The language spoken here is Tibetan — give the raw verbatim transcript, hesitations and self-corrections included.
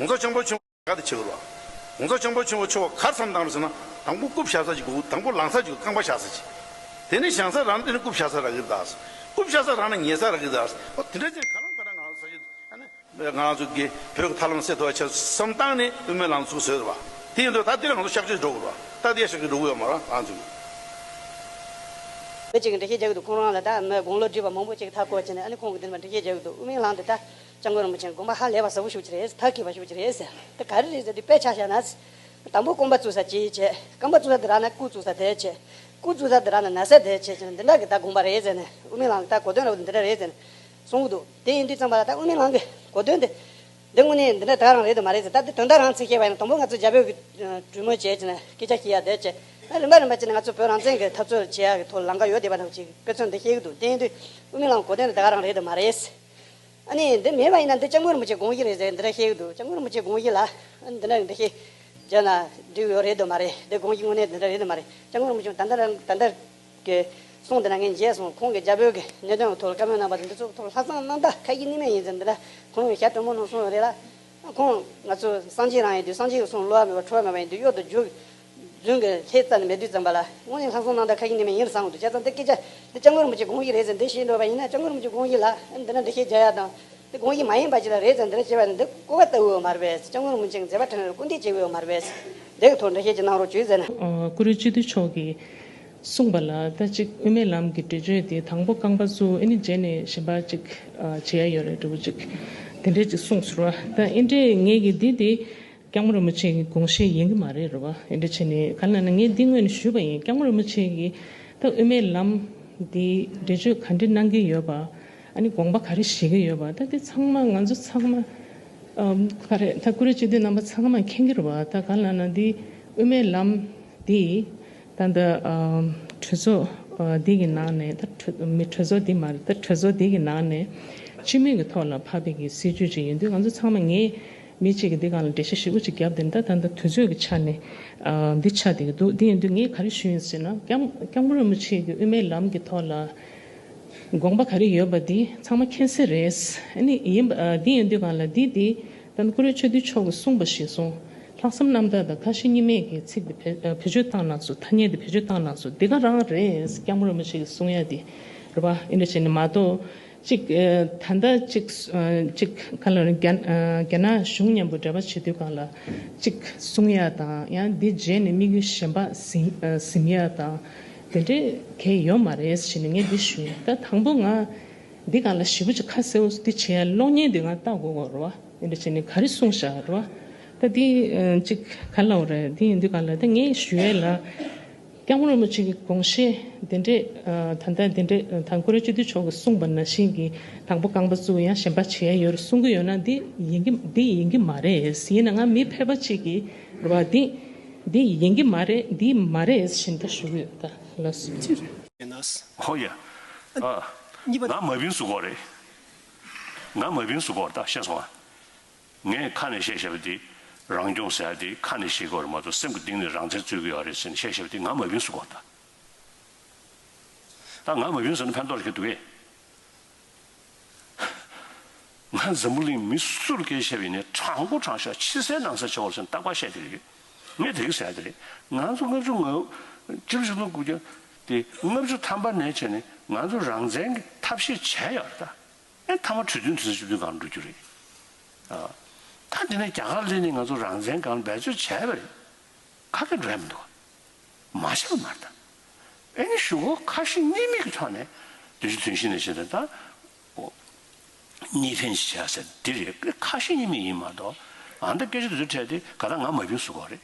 གོང་ས་སྐྱབས་མགོན་ཆེན་པོ་ག་དེ་བྱེད་དགོས་རེད་བ། གོང་ས་སྐྱབས་མགོན་ཆེན་པོ་མཆོག་ག་རེ་བསམ་བཏང་རེད་ཟེར་ན། དང་པོ་རྐུབ་བཞག་ས་ཅིག་དགོས། དང་པོ་ལངས་ས་ཅིག་དགོས། རྐང་པ་བཞག་ས་ཅིག་དེ་ནས་བཞེངས་ས་རག་ན་དེ་ནས་རྐུབ་བཞག་ས་རག་གི་རེད་ད། རྐུབ་བཞག་ས་རག་ན་ཉལ་ས་རག་གི་རེད་ད། འོ་དེ་འདྲ་ཅིག་ག་རང་ག་རང་ང་རང་ས་ཆ་ཨ་ནི་ང་རང་ཚོ་གི་བོད་ཀྱི་ཐབས་ལམ་སེལ་ཐུབ་པ་ཆེད་བསམ་བཏང་ནས་དབུ་མའི་ལམ་ཚུགས་བཟོས་རེད་བ། དེ་ཡིན་དུས་ད་དེ་ལ་ང་ཚོ་གཤག་བཅོས་འགྲོ་དགོས་རེད་བ། ད་དེ་གཤག་བཅོས་འགྲོ་གི་ཡོད་མ་རེད་ང་ཚོ་གི། བོད་ཅིག་གི་འགྲེལ་བཤད་རྒྱག་གི་འདུག་ཁོང་རང་ལ་ད་མི་དགུང་ལོ་བགྲེས་པ་མང་པོ་ཅིག་མཐའ་བསྐོར་བྱས་ནས། ཨ་ནི་ཁོང་གི་འདི་ནས་འགྲེལ་བཤད་རྒྱག་གི་འདུག་དབུ་མའི་ལམ་འདི་ད་སྐྱབས་མགོན་རིན་པོ་ཆེ་དགོངས་པ་ཧ་ལས་པ་ཟབ་པོ་ཞིག་རེད། མཐའ་འཁྱོལ་བ་ཞིག་རེད་ཟེར། ད་ག་རེ་རེད་ཟེར་དུས་དཔེ་ཆ་བཞག་ན། དང་པོ་རྐང་པ་བཙུགས་ས་ཅིག་བྱས། རྐང་པ་བཙུགས་ས་འདི་རག་ན་སྐུ་བཙུགས་ས་དེ་བྱས། སྐུ་བཙུགས་ས་འདི་རག་ན་ན་ས་དེ་བྱས་བྱས་ནས་འདི་འདྲ་གི་ད་དགོངས་པ་རེད་ཟེར་ནས། དབུ་མའི་ལམ་ད་གོ་དོན་ར་བ་འདི་འདྲ་རེད་ཟེར་ནས་གསུང་གི་འདུག་དེ་ཡིན་དུས་ཙམ་པ་ལ་ད་དབུ་མའི་ལམ་གྱི་གོ་དོན་དེ། འདི་དངོས་གནས་འདི་འདྲ་ད་ག་རང་རེད་དམ་མ་རེད་ཟེར། ད་འདི་དོན་དག་རང་ཚིག་བཤད་པ་ཡིན་ན། དང་པོ་ང་ཚོ་རྒྱ་བོད་ཀྱི་གྲོས་མོལ་བྱས་བྱས་ནས་སྐད་ཆ་བཤད་ཡ་དེ་བྱས། ཨ་རིམ་པ་རིམ་པ་བྱས་ནས་ང་ཚོ་བོད་རང་བཙན་གྱི་འཐབ་རྩོད་བྱེད་ཡ་གི་ཐོག་ལ་ལམ་ཁ་ཡོད་བསྡད་པ་འདྲ་བོ་ཅིག་དཔེ་མཚོན་འདི་བཤད་ཀྱི་འདུག་དེ་ཡིན་དུས་དབུ་མའི་ལམ་གོ་དོན་དེ་ད་ག་རང་རེད་དམ་མ་རེད། ཨ་ནི་འདི་མེད་པ་ཡིན་ན་འདི་སྐྱབས་མགོན་རིན་པོ་ཆེ་དགོངས་གཞི་རེད་ཟེར་འདི་འདྲ་བཤད་ཀྱི་འདུག་སྐྱབས་མགོན་རིན་པོ་ཆེ་དགོངས་གཞི་ལ་ཨ་ནི་འདི་འདྲ་འདི་བཤད་བརྒྱབ་ན་འགྲིག་ཡོད་རེད་དམ་མ་རེད། འདི་དགོངས་གཞི་དངོས་གནས་འདི་འདྲ་རེད་དམ་མ་རེད། སྐྱབས་མགོན་རིན་པོ་ཆེ་ད་ལྟ་རང་ད་ལྟ་གི་གསུང་འདི་ན་ངས་མཇལ་སོང་། ཁོང་གིས་རྒྱ་བོད་ཀྱི་གནད་དོན་གྱི་ཐོག་ལ་བཀའ་མོལ་གནང་བ་དང་འདི་ཚོ་གི་ཐོག་ལ་ལྷག་བསམ་རྣམ་དག་ཁ་ཡིག་གཉིས་མེད་ཡིན་ཟེར་འདི་འདྲ་ཁོང་གིས་ཞལ་དྲོན་མོ་གནང་སོང་ཡོད་རེད་ལ། ཁོང་ང་ཚོ་སངས་རྒྱས་རང་ཡིན་དུས་སངས་རྒྱས་ཀྱི་གསུང་བསླུ་བ་མེད་པ་འཁྲུལ་བ་མེད་པ་ཡིན་དུས་གཡོ་དང་རྫུན་རྫུན་གྱི་ལྷད་རྩ་ནས་མེད་དུས་ཙམ་པ་ལ་དངོས་གནས་ལྷག་བསམ་རྣམ་དག་ཁ་ཡིག་གཉིས་མེད་ཡིན་བསམ་གྱི་འདུག་བྱས་ཙང་འདི་སྐད་ཆ་འདི་སྐྱབས་མགོན་རིན་པོ་ཆེ་དགོངས་གཞི་རེད་ཟེར་འདི་བཤད་འདོད་པ་ཡིན་ན། སྐྱབས་མགོན་རིན་པོ་ཆེ་དགོངས་གཞི་ལ་འདི་འདྲ་འགྲེལ་བཤད་རྒྱག་ཡ་དང་། དེ་དགོངས་གཞི་མ་ཡིན་པ་ཅིག་ལ་རེད་ཟེར་འདི་འདྲ་བྱས་པ་ནི་འདི་གོ་བ་ལྟ་བུ་ཡོད་མ་རེད་པས། སྐྱབས་མགོན་རིན་པོ་ཆེ་གི་མཛད་པ་ཕྲན་བུ་སྐུར་འདེབས་བྱེད་དགོས་ཡོད་མ་རེད་པས། འདི་གི་ཐོག་འགྲེལ་བཤད་ཅིག་གནང་རོགས་བྱོས་ཟེར་ན། ཨ། བཀུར་འོས་སྤྱི་འཐུས་མཆོག་གིས་གསུངས་པ་ལ་ད་ཅིག་དབུ་མའི་ལམ་གྱི་འགྲེལ་བརྗོད་དེ་དང་པོ་རྐང་པ་བཙུགས། ཨ་ནི་རྗེས་ནས་གཞན་པ་ཅིག་ཨ། བྱེད་ཡ་ཡོད་རེད་འདྲ་བོ་ཅིག་དེ་འདྲས་ཅིག་གསུངས་སོང་བ། ད་ཨེ་འདྲས་ངེད་ཀྱི་འདི་དེ་སྐྱབས་མགོན་རིན་པོ་ཆེ་གི་དགོངས་བཞེད་ཡིན་གྱི་མ་རེད་རེད་བ། ཨེ་འདྲས་བྱས་ནས་ག་ལ་ན་ངས་འདི་སྔོན་ནས་ཞུས་པ་ཡིན། སྐྱབས་མགོན་རིན་པོ་ཆེ་གིས་ད་དབུ་མའི་ལམ་འདི་འགྲེལ་བརྗོད་ག་འདྲས་གནང་གི་ཡོད་པ། ཨ་ནི་དགོངས་པ་ག་རེ་བཞེས་ཀྱི་ཡོད་པ། ད་དེ་ཚང་མ་ང་ཚོ་ཚང་མ་ཨམ། ག་རེ་ད་བཀུར་འོས་སྤྱི་འཐུས་རྣམ་པ་ཚང་མ་མཁྱེན་གྱི་རེད་བ། ད་ག་ལ་ན་འདི་དབུ་མའི་ལམ་འདི་ད་ད་ཨམ། གྲོས་ཚོགས་ཨ། འདི་གི་ནང་ནས་ད་གྲོས་མི་གྲོས་ཚོགས་འདི་མ་རེད། ད་གྲོས་ཚོགས་འདི་གི་ནང་ནས་སྤྱི་མོས་ཀྱི་ཐོག་ལ་ཕབ་པའི་གི་སྲིད་བྱུས་ཅིག་ཡིན་དུས་ང་ཚོ་ཚང་མ་ངས་མི་གཅིག་གིས་འདི་སྒང་ལ་འགྲེལ་བཤད་ཞིབ་པོ་ཅིག་བརྒྱབ་དེ་ད་ད་ད་དུས་ཚོད་ཀྱི་ཆ་ནས་ཨ། འདི་ཆགས་བསྡད་ཀྱི་འདུག་འདི་ཡིན་དུས་ངས་ག་རེ་ཞུ་ཡིན་ཟེར་ན། སྐྱབས་སྐྱབས་མགོན་རིན་པོ་ཆེ་གི་དབུ་མའི་ལམ་གྱི་ཐོག་ལ་དགོངས་པ་ག་རེ་ཡོད་པ་འདི་ཚང་མ་མཁྱེན་གསལ་རེད། ཨ་ནི་ཡིན་པ་ཨ། འདི་ཡིན་དུས་སྒང་ལ་འདི་འདི་ད་བཀུར་འོས་ཆོས་འདུས་མཆོག་གིས་གསུངས་པ་ཞིག་སོང་། ལྷག་བསམ་རྣམ་དག་དང་ཁ་ཞེ་གཉིས་མེད་ཀྱི་ཚིག་འདི་བེད་ཨ། བེད་སྤྱོད་བཏང་གནང་སོང་། ཐ་སྙད་འདི་བེད་སྤྱོད་བཏང་གནང་སོང་། འདི་ག་རང་རེད། སྐྱབས་མགོན་རིན་པོ་ཆེ་གིས་གསུང་ཡ་འདི་རེད་བ། ཨེ་འདྲ་བྱས་ནས་མ་གཏོགས། གཅིག་ཨ། ད་ལྟ་གཅིག་ཨ། གཅིག་ག་ལ་རྒྱ་ཨ། རྒྱ་ནག་གཞུང་མཉམ་པོ་འབྲེལ་བ་བྱེད་དུས་སྒང་ལ་གཅིག་གསུང་ཡ་དང་། ཡང་འདི་རྗེས་ནས་དམིགས་ཡུལ་གཞན་པ་ཟིན་ཨ། ཟིན་ཡ་དང་དེ་འདྲའི་གལ་ཡོད་མ་རེད་ཟེར་ནས་ངས་འདི་ཞུས། ད་དང་པོ་ང་འདི་སྒང་ལ་ཞིབ་པོ་ཅིག་ཁ་གསལ་བོ་འདི་བྱེད་ཡ་གློག་བརྙན་འདི་ང་ལྟ་དགོས་ཀྱི་རེད་བ། འདི་འདྲ་བྱས་ནས་ག་རེ་གསུངས་བཞག་རེད་བ། ད་འདི་ཨ། གཅིག་ག་ལ་འོ་རེད། འདི་ཡིན་དུས་སྒང་ལ་ད་ངས་ཞུ་ཡ་ལ། སྐྱབས་མགོན་རིན་པོ་ཆེ་གི་དགོངས་བཞེད་འདི་འདྲས་ཨ། ད་ལྟ་འདི་འདྲས་ཨ། ད་བཀུར་འོས་སྤྱི་འཐུས་མཆོག་གིས་གསུངས་པ་ནང་བཞིན་གྱི་དང་པོ་རྐང་པ་བཙུགས། ཡང་གཞན་པ་བྱེད་ཡ་ཡོད་རེད་གསུང་གི་ཡོད་ན་འདི་ཡིན་གྱི་འདི་ཡིན་གྱི་མ་རེད། ཡིན་ན་ང་མི་ཕལ་པ་ཅིག་གིས་རེད་བ། འདི་འདི་ཡིན་གྱི་མ་རེད། འདི་མ་རེད་ཞེས་ད་ཞུ་གི་ཡོད། ད་ལགས་སོ། ཡིན་ན། ཧོ་ཡ། ཨ། གཉིས་པ། ང་མ་བིན་སུ་གོ་རེད། ང་མ་བིན་སུ་གོ་རེད། ད་ཤེས་སོང་ཨ། ངས་ཁ་ནས་བཤད་བཤད་པ་དེ་རང་སྐྱོང་ཟེར་ཡ་དེ་ཁ་ནས་བཤད་དགོས་རེད་མ་གཏོགས་སེམས་ཀྱི་གཏིང་ནས་རང་བཙན་རྩོད་ཀྱི་ཡོད་རེད་ཟེར་ནས་བཤད་བཤད་པ་དེ་ང་མ་བིན་སུ་གོ་ད། ད་ང་མ་བིན་ཟེར་ན་ཕན་ཐོགས་ལ་ཁེལ་འདུག་གས། ང་འཛམ་བུ་གླིང་མི་སུ་ལ་སྐད་ཆ་བཤད་པ་ཡིན་ནའི་དྲང་པོ་དྲང་བཞག་ཕྱི་གསལ་ནང་གསལ་བྱེད་དགོས་ཟེར་ནས་རྟག་པར་བཤད་ཀྱི་རེད། ངས་དེ་གི་ཟེར་ཡ་དེ་རེད། ང་ཚོ་ལྔ་བཅུ་ང་བཅུ་བཅུ་དང་དགུ་བརྒྱ་དེ་ལྔ་བཅུ་ཐམ་པ་ནས་བྱས་ནས་ང་ཚོ་རང་བཙན་གྱི་ཐབས་ཤེས་བྱས་ཡོད་རེད་ད། ཨེ་མཐའ་མ་གྲོས་མཐུན་དུས་ཚོད་བཅུ་བདུན་སྒང་འགྲོ་རྒྱུ་རེད། ཨ། ད་དེ་ནས་རྒྱ་གར་སླེབས་ནས་ང་ཚོ་རང་བཙན་སྒང་འབད་རྩོལ་བྱས་པ་རེད། ཁ་སྐད་འགྲོ་ཡ་མི་འདུག་མ་བྱས་པ་མ་རེད་ད། ཨེ་ནི་གཞུག་གུ་ཁ་ཞེ་གཉིས་མེད་ཀྱི་ཐོག་ནས་བདུན་ཅུ་དོན་བཞི་ནས་བྱས་ཏེ་ད། ཨོ། གཉིས་ཕན་ཞིག་བྱས་ཟེར་འདི་རེད། ཁ་ཞེ་གཉིས་མེད་ཡིན་མ་གཏོགས། ཨ་ད་སྐད་ཆ་དེ་ཚོ་འཕྲད་དེ་ག་ད་ང་མ་བིན་སུ་གོ་རེད།